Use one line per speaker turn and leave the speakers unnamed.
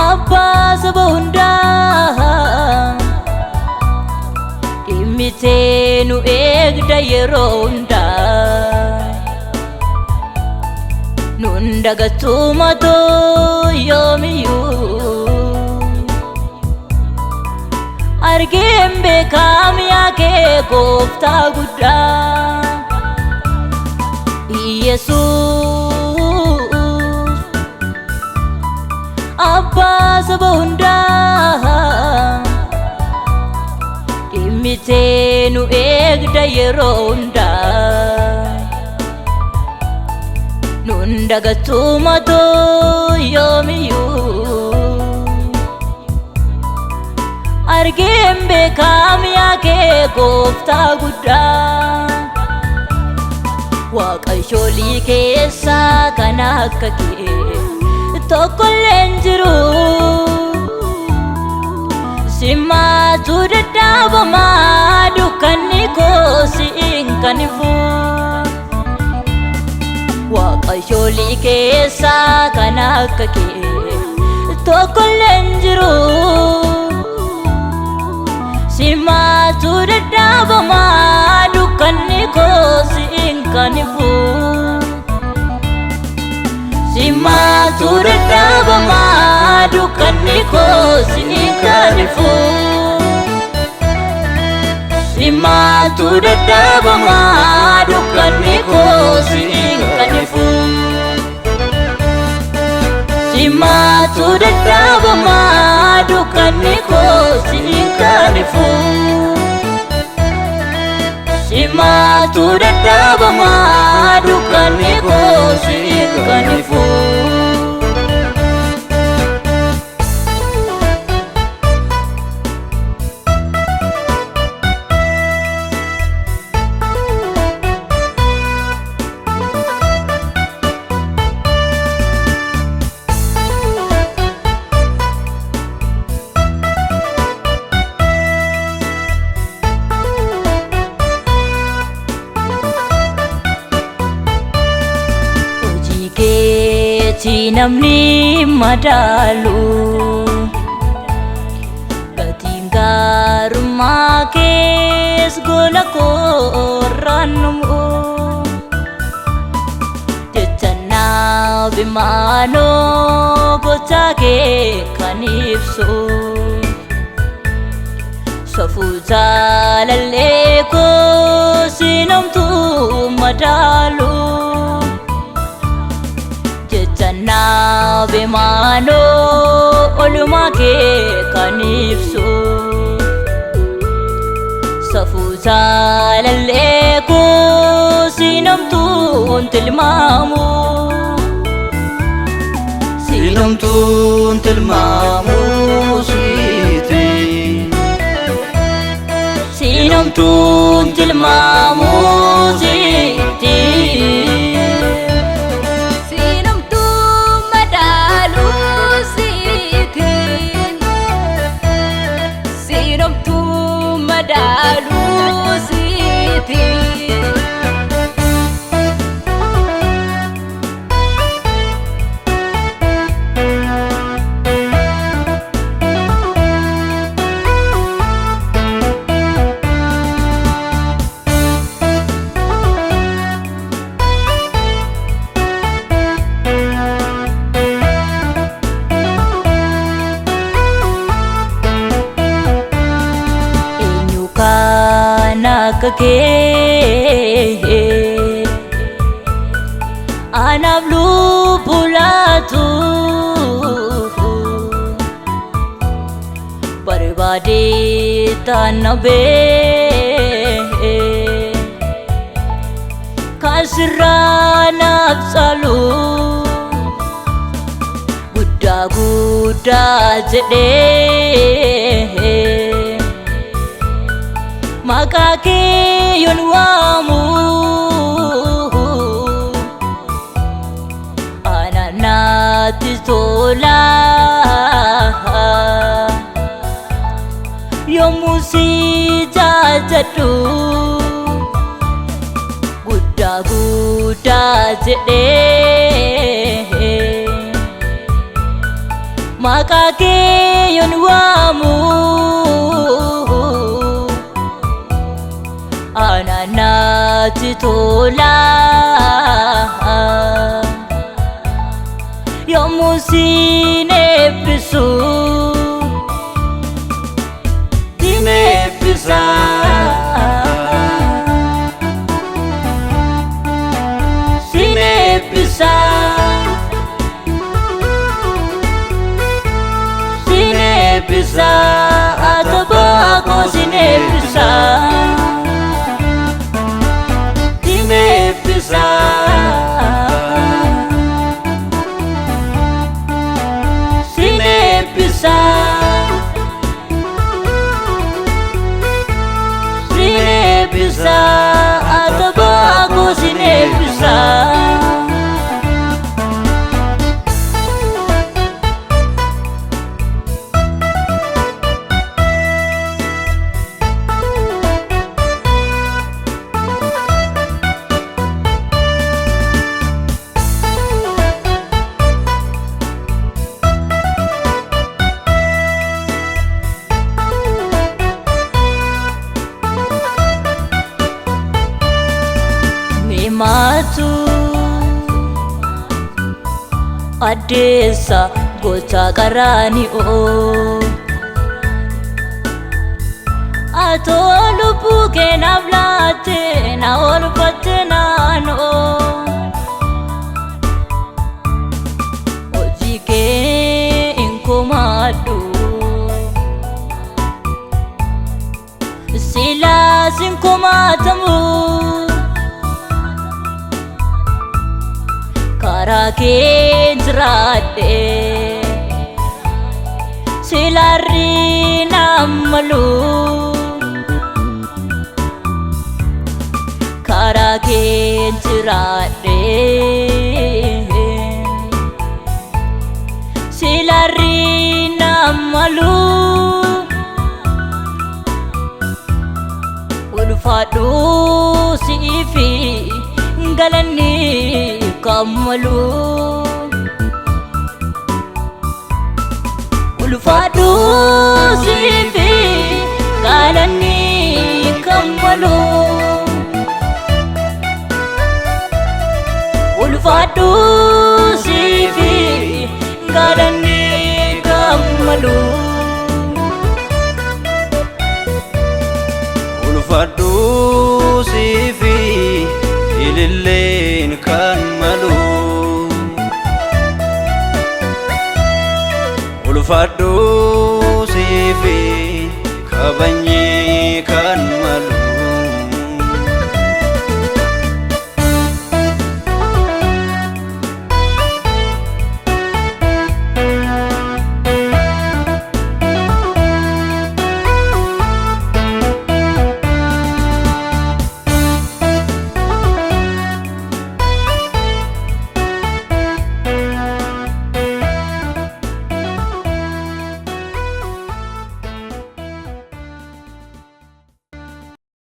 Abbaa saba hundaa, dhimmitee nu eegda yeroo hundaa. Nun dagattuu matoo yoomiyyuu. Argeen beekaa mi'a kee, gooftaa guddaa. Iyesuus, abbaa saba hundaa, dhimmitee nu eegda yeroo hundaa. Nun dagattuu matoo yoomiyyuu. Argeen beekaa mi'a kee, gooftaa guddaa. Waaqayyoolii keessaa kan akka kee tokkollee hin jiru. Simaatu dadhaabamaa, dukkanni koo siin kan ifu. Waaqayyoolii keessaa kan akka kee tokkollee hin jiru. Simaatu dadhaabamaa, dukkanni koo siin kan ifu. Simaatu dadhaabamaa, dukkanni koo siin kan ifu. Simaatu dadhaabamaa, dukkanni koo siin kan ifu. Simaatu dadhaabamaa, dukkanni koo siin kan ifu. Simaatu dadhaabamaa, dukkanni koo siin kan ifu. Hojii keetii namni madaalu, gatiin gaarummaa kees gola koorraan dhumu. Jecha naaf himaanoo gochaa kee kan ibsu. Safuu jaalallee koo siinamtuu madaalu. Jecha naaf himaanoo oolmaa kee kan ibsu. Safuu jaalallee koo siinamtuun tilmaamu.
Siinamtuun tilmaamu siiti.
Siinamtuun tilmaamu siiti.
Siinamtuu madaaluu siiti. Siinamtuu madaaluu siiti.
Eenyu kan akka kee anaaf lubbuu laatu? Barbaadee taanabee kan sirraa naaf caalu. Guddaa guddaa jedhee maqaa kee yoon waamu, ana natti tola. Yommuu si jajadhu, guddaa guddaa jedhee Maqaa kee yoon waamu Anaanaatti tola. Yommuu siin eebbisu
Sin eebbisa.
Sin eebbisa.
Sin eebbisa.
Atabaa koo sin eebbisa.
Sin eebbisa.
Sin eebbisa. Sin eebbisa. Atabaa koo sin eebbisa. Mimaatu addeessa gocha qaraani'oo Atoo lubbuu kee naaf laatte na oolfatte naanoo Hojii kee hin komadhu Silaas hin komaatamu Karaa kee jiraadhe silaarri naammalu Karaa kee jiraadhe silaarri naammalu Ulfaadhu siifi galanni kammalu Ulfaadhu siifi galanni kammalu Ulfaadhu siifi galanni kammalu
Ulfaadhu siifi ililleen kan malu. Ulfaadhu siifi kabajni kan